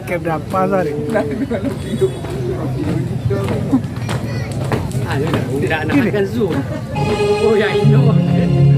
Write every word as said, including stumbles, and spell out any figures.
Kep berapa sehari? Ah, tidak nak makan zoom. Oh, ya, ini.